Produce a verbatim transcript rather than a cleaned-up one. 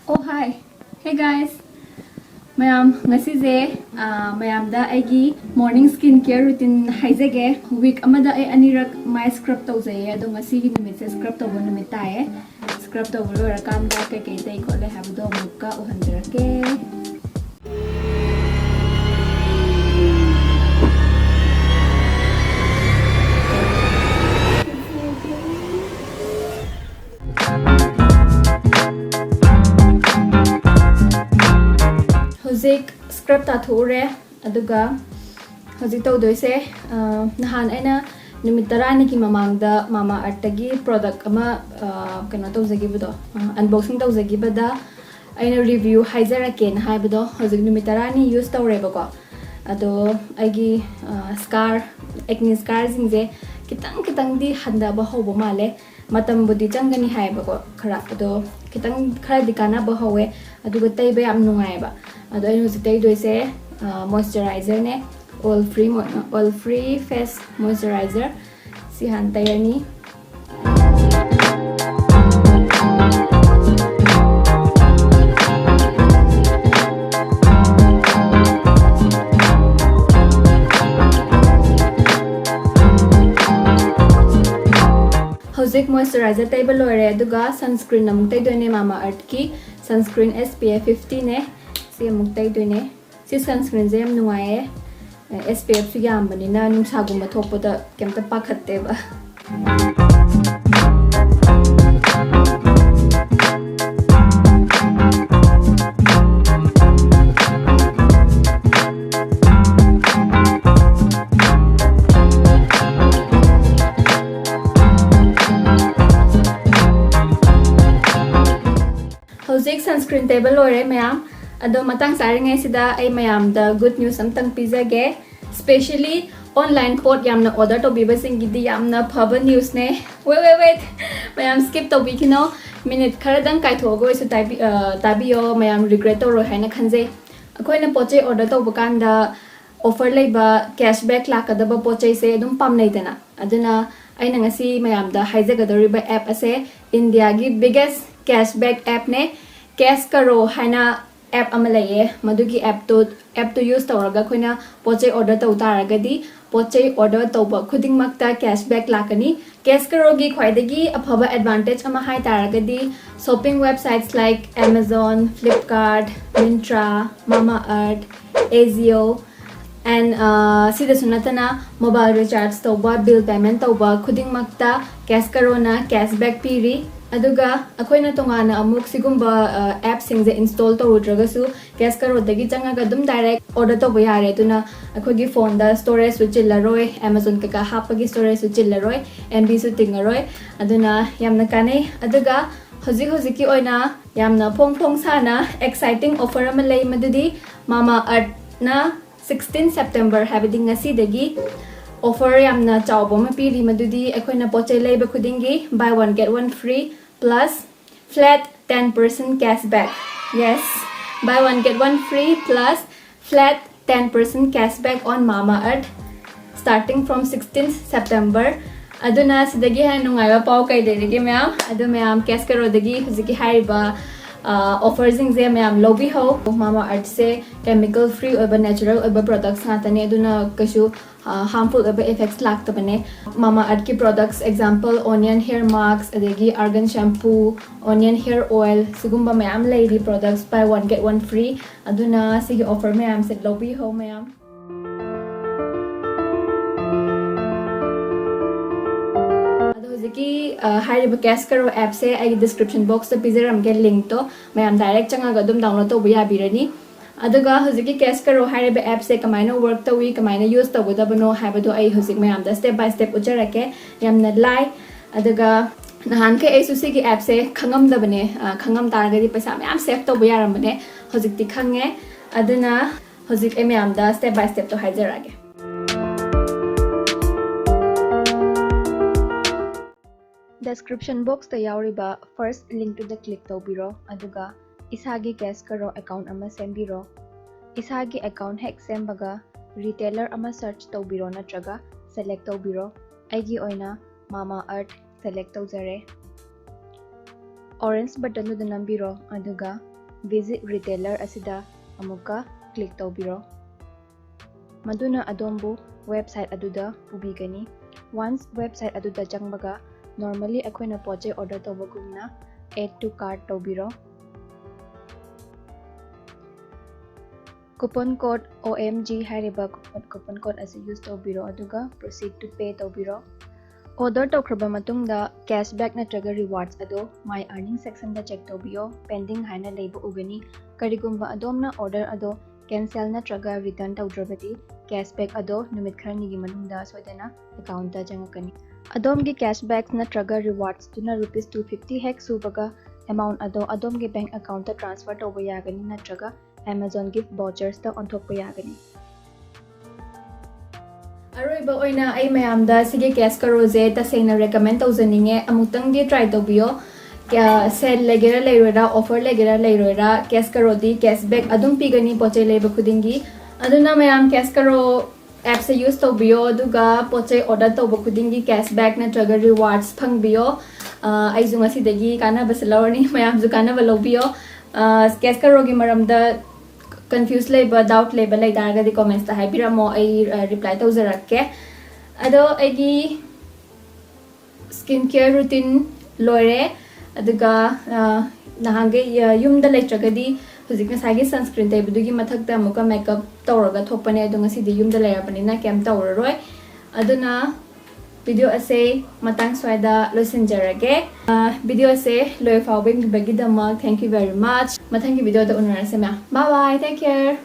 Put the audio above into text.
Oh, hi. Hey, guys. ꯃꯌꯥꯝ, ꯉꯁꯤꯁꯦ, ꯑꯥ, ꯃꯌꯥꯝꯗ ꯑꯩꯒꯤ morning skin care routine ꯍꯥꯏꯖꯒꯦ꯫ Week ꯑꯃꯗ ꯑꯩ ꯑꯅꯤꯔꯛ ꯃꯥꯏ scrub ꯇꯧꯖꯩꯌꯦ, ꯑꯗꯣ ꯉꯁꯤꯒꯤ ꯅꯨꯃꯤꯠꯁꯦ scrub ꯇꯧꯕ ꯅꯨꯃꯤꯠ ꯇꯥꯏꯌꯦ꯫ Scrub ꯇꯧꯕ ꯂꯣꯏꯔꯀꯥꯟꯗ ꯀꯩꯀꯩ ꯇꯩ ꯈꯣꯠꯂꯦ ꯍꯥꯏꯕꯗꯣ ꯑꯃꯨꯛꯀ ꯎꯍꯟꯖꯔꯛꯀꯦ꯫ ꯍꯧꯖꯤꯛ scrub ꯇꯥꯊꯣꯛꯎꯔꯦ, ꯑꯗꯨꯒ ꯍꯧꯖꯤꯛ ꯇꯧꯗꯣꯏꯁꯦ, ꯑ, ꯅꯍꯥꯟ ꯑꯩꯅ ꯅꯨꯃꯤꯠ ꯇꯔꯥꯅꯤꯒꯤ ꯃꯃꯥꯡꯗ Mamaearthꯇꯒꯤ product ꯑꯃ, ꯑ, ꯀꯩꯅꯣ ꯇꯧꯖꯈꯤꯕꯗꯣ, ꯑ, unboxing ꯇꯧꯖꯈꯤꯕꯗ ꯑꯩꯅ review ꯍꯥꯏꯖꯔꯛꯀꯦꯅ ꯍꯥꯏꯕꯗꯣ, ꯍꯧꯖꯤꯛ ꯅꯨꯃꯤꯠ ꯇꯔꯥꯅꯤ use ꯇꯧꯔꯦꯕꯀꯣ꯫ ꯑꯗꯣ ꯑꯩꯒꯤ, ꯑ, scar, acne scarꯁꯤꯡꯁꯦ ꯈꯤꯇꯪ ꯈꯤꯇꯪꯗꯤ ꯍꯟꯊꯕ ꯍꯧꯕ ꯃꯥꯜꯂꯦ꯫ ꯃꯇꯝꯕꯨꯗꯤ ꯆꯪꯒꯅꯤ ꯍꯥꯏꯌꯦꯕꯀꯣ ꯈꯔ, ꯑꯗꯣ ꯈꯤꯇꯪ ꯈꯔꯗꯤ ꯀꯥꯟꯅꯕ ꯍꯧꯋꯦ, ꯑꯗꯨꯒ ꯇꯩꯕ ꯌꯥꯝ ꯅꯨꯡꯉꯥꯏꯌꯦꯕ꯫ ꯑꯗꯣ ꯑꯩꯅ ꯍꯧꯖꯤꯛ ꯇꯩꯗꯣꯏꯁꯦ, ꯑ, moisturizer ꯅꯦ, All Free mo-, All Free Face Moisturizer꯫ ꯁꯤ ꯍꯥꯟꯅ ꯇꯩꯔꯅꯤ꯫ ꯍꯧꯖꯤꯛ moisturizer ꯇꯩꯕ ꯂꯣꯏꯔꯦ, ꯑꯗꯨꯒ sunscreen ꯑꯃꯨꯛ ꯇꯩꯗꯣꯏꯅꯦ꯫ Mamaearthꯀꯤ sunscreen S P F fifty ꯅꯦ, ꯁꯤ ꯑꯃꯨꯛ ꯇꯩꯗꯣꯏꯅꯦ꯫ ꯁꯤ sunscreenꯁꯦ ꯌꯥꯝ ꯅꯨꯡꯉꯥꯏꯌꯦ, S P Fꯁꯨ ꯌꯥꯝꯕꯅꯤꯅ ꯅꯨꯡꯁꯥꯒꯨꯝꯕ ꯊꯣꯛꯄꯗ ꯀꯩꯝꯇ ꯄꯥꯈꯠꯇꯦꯕ꯫ ꯍꯧꯖꯤꯛ sunscreen ꯇꯩꯕ ꯂꯣꯏꯔꯦ ꯃꯌꯥꯝ꯫ ꯑꯗꯣ ꯃꯇꯥꯡ ꯆꯥꯔꯤꯉꯩꯁꯤꯗ ꯑꯩ ꯃꯌꯥꯝꯗ good news ꯑꯝꯇꯪ ꯄꯤꯖꯒꯦ꯫ Specially online ꯄꯣꯠ ꯌꯥꯝꯅ order ꯇꯧꯕꯤꯕꯁꯤꯡꯒꯤꯗꯤ ꯌꯥꯝꯅ ꯐꯕ newsꯅꯦ꯫ Wait, wait, wait. ꯃꯌꯥꯝ skip ꯇꯧꯕꯤꯈꯤꯅꯣ꯫ Minute ꯈꯔꯗꯪ ꯀꯥꯏꯊꯣꯛꯑꯒ ꯑꯣꯏꯁꯨ ꯇꯥꯕꯤ-, ꯑ, ꯇꯥꯕꯤꯌꯣ꯫ ꯃꯌꯥꯝ regret ꯇꯧꯔꯣꯏ ꯍꯥꯏꯅ ꯈꯟꯖꯩ꯫ ꯑꯩꯈꯣꯏꯅ ꯄꯣꯠ ꯆꯩ order ꯇꯧꯕ ꯀꯥꯟꯗ offer ꯂꯩꯕ cashback ꯂꯥꯛꯀꯗꯕ ꯄꯣꯠ ꯆꯩꯁꯦ ꯑꯗꯨꯝ ꯄꯥꯝꯅꯩꯗꯅ꯫ ꯑꯗꯨꯅ ꯑꯩꯅ ꯉꯁꯤ ꯃꯌꯥꯝꯗ ꯍꯥꯏꯖꯒꯗꯧꯔꯤꯕ app ꯑꯁꯦ Indiaꯒꯤ biggest cashback appꯅꯦ꯫ Cash Karo ꯍꯥꯏꯅ app ꯑꯃ ꯂꯩꯌꯦ꯫ ꯃꯗꯨꯒꯤ appꯇꯨ appꯇꯨ use ꯇꯧꯔꯒ ꯑꯩꯈꯣꯏꯅ ꯄꯣꯠ ꯆꯩ order ꯇꯧ ꯇꯥꯔꯒꯗꯤ, ꯄꯣꯠ ꯆꯩ order ꯇꯧꯕ ꯈꯨꯗꯤꯡꯃꯛꯇ cashback ꯂꯥꯛꯀꯅꯤ꯫ Cash Karoꯒꯤ ꯈ꯭ꯋꯥꯏꯗꯒꯤ ꯑꯐꯕ advantage ꯑꯃ ꯍꯥꯏ ꯇꯥꯔꯒꯗꯤ, shopping websites like Amazon, Flipkart, Myntra, Mamaearth, Ajio, and ꯁꯤꯗꯁꯨ ꯅꯠꯇꯅ mobile recharge ꯇꯧꯕ, bill payment ꯇꯧꯕ ꯈꯨꯗꯤꯡꯃꯛꯇ Cash Karoꯅ cashback ꯄꯤꯔꯤ꯫ ꯑꯗꯨꯒ ꯑꯩꯈꯣꯏꯅ ꯇꯣꯉꯥꯟꯅ ꯑꯃꯨꯛ ꯁꯤꯒꯨꯝꯕ appꯁꯤꯡꯁꯦ install ꯇꯧꯔꯨꯗ꯭ꯔꯒꯁꯨ, Cash Karoꯗꯒꯤ ꯆꯪꯉꯒ ꯑꯗꯨꯝ direct order ꯇꯧꯕ ꯌꯥꯔꯦ꯫ ꯑꯗꯨꯅ ꯑꯩꯈꯣꯏꯒꯤ phoneꯗ storageꯁꯨ ꯆꯤꯜꯂꯔꯣꯏ, Amazon ꯀꯩꯀꯥ ꯍꯥꯞꯄꯒꯤ storageꯁꯨ ꯆꯤꯜꯂꯔꯣꯏ, MBꯁꯨ ꯇꯤꯡꯉꯔꯣꯏ꯫ ꯑꯗꯨꯅ ꯌꯥꯝꯅ ꯀꯥꯟꯅꯩ꯫ ꯑꯗꯨꯒ ꯍꯧꯖꯤꯛ ꯍꯧꯖꯤꯛꯀꯤ ꯑꯣꯏꯅ ꯌꯥꯝꯅ ꯐꯣꯡ ꯐꯣꯡ ꯁꯥꯅ exciting offer ꯑꯃ ꯂꯩ, ꯃꯗꯨꯗꯤ Mamaearthꯅ sixteen September, ꯍꯥꯏꯕꯗꯤ ꯉꯁꯤꯗꯒꯤ offer ꯌꯥꯝꯅ ꯆꯥꯎꯕ ꯑꯃ ꯄꯤꯔꯤ꯫ ꯃꯗꯨꯗꯤ ꯑꯩꯈꯣꯏꯅ ꯄꯣꯠ ꯆꯩ ꯂꯩꯕ ꯈꯨꯗꯤꯡꯒꯤ buy one get one free plus flat ten percent cashback. Yes, buy one get one free plus flat ten percent cashback on Mamaearth starting from sixteenth September. ꯑꯗꯨꯅ ꯁꯤꯗꯒꯤ ꯍꯦꯟꯅ ꯅꯨꯡꯉꯥꯏꯕ ꯄꯥꯎ ꯀꯩ ꯂꯩꯔꯤꯒꯦ ꯃꯌꯥꯝ? ꯑꯗꯨ ꯃꯌꯥꯝ, Cash Karoꯗꯒꯤ ꯍꯧꯖꯤꯛꯀꯤ ꯍꯥꯏꯔꯤꯕ offerꯁꯤꯡꯁꯦ ꯃꯌꯥꯝ ꯂꯧꯕꯤꯍꯧ꯫ Mamaearthꯁꯦ chemical free ꯑꯣꯏꯕ, natural ꯑꯣꯏꯕ products ꯉꯥꯛꯇꯅꯦ꯫ ꯑꯗꯨꯅ ꯀꯩꯁꯨ harmful ꯑꯣꯏꯕ effects ꯂꯥꯛꯇꯕꯅꯦ꯫ Mamaearthꯀꯤ products, example, onion hair mask, ꯑꯗꯒꯤ argan shampoo, onion hair oil, ꯁꯤꯒꯨꯝꯕ ꯃꯌꯥꯝ ꯂꯩꯔꯤ, products buy one get one free꯫ ꯑꯗꯨꯅ ꯁꯤꯒꯤ offer ꯃꯌꯥꯝꯁꯦ ꯂꯧꯕꯤꯍꯧ ꯃꯌꯥꯝ꯫ ꯑꯗꯣ ꯍꯧꯖꯤꯛꯀꯤ ꯍꯥꯏꯔꯤꯕ Cash Karo appꯁꯦ ꯑꯩꯒꯤ description boxꯇ ꯄꯤꯖꯔꯝꯒꯦ, linkꯇꯣ꯫ ꯃꯌꯥꯝ direct ꯆꯪꯉꯒ ꯑꯗꯨꯝ download ꯇꯧꯕ ꯌꯥꯕꯤꯔꯅꯤ꯫ ꯑꯗꯨꯒ ꯍꯧꯖꯤꯛꯀꯤ Cash Karo ꯍꯥꯏꯔꯤꯕ appꯁꯦ ꯀꯃꯥꯏꯅ work ꯇꯧꯏ, ꯀꯃꯥꯏꯅ use ꯇꯧꯒꯗꯕꯅꯣ ꯍꯥꯏꯕꯗꯣ ꯑꯩ ꯍꯧꯖꯤꯛ ꯃꯌꯥꯝꯗ step by step ꯎꯠꯆꯔꯛꯀꯦ꯫ ꯌꯥꯝꯅ ꯂꯥꯏ꯫ ꯑꯗꯨꯒ ꯅꯍꯥꯟꯈꯩ ꯑꯩꯁꯨ ꯁꯤꯒꯤ appꯁꯦ ꯈꯪꯉꯝꯗꯕꯅꯦ꯫ ꯈꯪꯉꯝ ꯇꯥꯔꯒꯗꯤ ꯄꯩꯁꯥ ꯃꯌꯥꯝ save ꯇꯧꯕ ꯌꯥꯔꯝꯕꯅꯦ꯫ ꯍꯧꯖꯤꯛꯇꯤ ꯈꯪꯉꯦ꯫ ꯑꯗꯨꯅ ꯍꯧꯖꯤꯛ ꯑꯩ ꯃꯌꯥꯝꯗ step by stepꯇꯣ ꯍꯥꯏꯖꯔꯛꯑꯒꯦ꯫ Description boxꯇ ꯌꯥꯎꯔꯤꯕ first linkꯇꯨꯗ click ꯇꯧꯕꯤꯔꯣ, ꯑꯗꯨꯒ ꯏꯁꯥꯒꯤ Cash Karo account ꯑꯃ ꯁꯦꯝꯕꯤꯔꯣ꯫ ꯏꯁꯥꯒꯤ account ꯍꯦꯛ ꯁꯦꯝꯕꯒ retailer ꯑꯃ search ꯇꯧꯕꯤꯔꯣ ꯅꯠꯇ꯭ꯔꯒ select ꯇꯧꯕꯤꯔꯣ꯫ ꯑꯩꯒꯤ ꯑꯣꯏꯅ Mamaearth select ꯇꯧꯖꯔꯦ꯫ Orange buttonꯗꯨꯗ ꯅꯝꯕꯤꯔꯣ, ꯑꯗꯨꯒ Visit Retailer ꯑꯁꯤꯗ ꯑꯃꯨꯛꯀ click ꯇꯧꯕꯤꯔꯣ꯫ ꯃꯗꯨꯅ ꯑꯗꯣꯝꯕꯨ website ꯑꯗꯨꯗ ꯄꯨꯕꯤꯒꯅꯤ꯫ Once website ꯑꯗꯨꯗ ꯆꯪꯕꯒ, normally ꯑꯩꯈꯣꯏꯅ ꯄꯣꯠ ꯆꯩ order ꯇꯧꯕꯒꯨꯝꯅ Add to Cart ꯇꯧꯕꯤꯔꯣ꯫ Coupon code O M G ꯍꯥꯏꯔꯤꯕ coupon, coupon code ꯑꯁꯤ use ꯇꯧꯕꯤꯔꯣ, ꯑꯗꯨꯒ Proceed to Pay ꯇꯧꯕꯤꯔꯣ꯫ Order ꯇꯧꯈ꯭ꯔꯕ ꯃꯇꯨꯡꯗ cashback ꯅꯠꯇ꯭ꯔꯒ rewards ꯑꯗꯣ My Earning sectionꯗ check ꯇꯧꯕꯤꯌꯣ꯫ Pending ꯍꯥꯏꯅ ꯂꯩꯕ ꯎꯒꯅꯤ꯫ ꯀꯔꯤꯒꯨꯝꯕ ꯑꯗꯣꯝꯅ order ꯑꯗꯣ cancel ꯅꯠꯇ꯭ꯔꯒ return ꯇꯧꯗ꯭ꯔꯕꯗꯤ, cashback ꯑꯗꯣ ꯅꯨꯃꯤꯠ ꯈꯔꯅꯤꯒꯤ ꯃꯅꯨꯡꯗ ꯁꯣꯏꯗꯅ accountꯇ ꯆꯪꯉꯛꯀꯅꯤ꯫ ꯑꯗꯣꯝꯒꯤ cashback ꯅꯠꯇ꯭ꯔꯒ rewardsꯗꯨꯅ rupees two fifty ꯍꯦꯛ ꯁꯨꯕꯒ, amount ꯑꯗꯣ ꯑꯗꯣꯝꯒꯤ bank accountꯇ transfer ꯇꯧꯕ ꯌꯥꯒꯅꯤ ꯅꯠꯇ꯭ꯔꯒ Amazon gift vouchersꯇ ꯑꯣꯟꯊꯣꯛꯄ ꯌꯥꯒꯅꯤ꯫ ꯑꯔꯣꯏꯕ ꯑꯣꯏꯅ ꯑꯩ ꯃꯌꯥꯝꯗ ꯁꯤꯒꯤ Cash Karoꯁꯦ ꯇꯁꯦꯡꯅ recommend ꯇꯧꯖꯅꯤꯡꯉꯦ, ꯑꯃꯨꯛꯇꯪꯗꯤ try ꯇꯧꯕꯤꯌꯣ꯫ Sale ꯂꯩꯒꯦꯔꯥ ꯂꯩꯔꯣꯏꯔꯥ, offer ꯂꯩꯒꯦꯔꯥ ꯂꯩꯔꯣꯏꯔꯥ, Cash Karoꯗꯤ cashback ꯑꯗꯨꯝ ꯄꯤꯒꯅꯤ ꯄꯣꯠ ꯆꯩ ꯂꯩꯕ ꯈꯨꯗꯤꯡꯒꯤ꯫ ꯑꯗꯨꯅ ꯃꯌꯥꯝ Cash Karo appꯁꯦ use ꯇꯧꯕꯤꯌꯣ, ꯑꯗꯨꯒ ꯄꯣꯠ ꯆꯩ order ꯇꯧꯕ ꯈꯨꯗꯤꯡꯒꯤ cashback ꯅꯠꯇ꯭ꯔꯒ rewards ꯐꯪꯕꯤꯌꯣ꯫ ꯑꯩꯁꯨ ꯉꯁꯤꯗꯒꯤ ꯀꯥꯟꯅꯕꯁꯦ ꯂꯧꯔꯅꯤ, ꯃꯌꯥꯝꯁꯨ ꯀꯥꯟꯅꯕ ꯂꯧꯕꯤꯌꯣ꯫ Cash Karoꯒꯤ ꯃꯔꯝꯗ confuse ꯂꯩꯕ, doubt ꯂꯩꯕ ꯂꯩ ꯇꯥꯔꯒꯗꯤ commentsꯇ ꯍꯥꯏꯕꯤꯔꯝꯃꯣ, ꯑꯩ reply ꯇꯧꯖꯔꯛꯀꯦ꯫ ꯑꯗꯣ ꯑꯩꯒꯤ skin care routine ꯂꯣꯏꯔꯦ꯫ ꯑꯗꯨꯒ ꯅꯍꯥꯟꯈꯩ ꯌꯨꯝꯗ ꯂꯩꯇ꯭ꯔꯒꯗꯤ ꯍꯧꯖꯤꯛ ꯉꯁꯥꯏꯒꯤ sunscreen ꯇꯩꯕꯗꯨꯒꯤ ꯃꯊꯛꯇ ꯑꯃꯨꯛꯀ makeup ꯇꯧꯔꯒ ꯊꯣꯛꯄꯅꯦ, ꯑꯗꯣ ꯉꯁꯤꯗꯤ ꯌꯨꯝꯗ ꯂꯩꯔꯕꯅꯤꯅ ꯀꯩꯝ ꯇꯧꯔꯔꯣꯏ꯫ ꯑꯗꯨꯅ video ꯑꯁꯦ ꯃꯇꯥꯡ ꯁ꯭ꯋꯥꯏꯗ ꯂꯣꯏꯁꯤꯟꯖꯔꯒꯦ꯫ Video ꯑꯁꯦ ꯂꯣꯏ ꯐꯥꯎꯕ ꯌꯦꯡꯕꯤꯕꯒꯤꯗꯃꯛ thank you very much꯫ ꯃꯊꯪꯒꯤ videoꯗ ꯎꯅꯔꯁꯦ ꯃꯌꯥꯝ꯫ Bye bye, take care꯫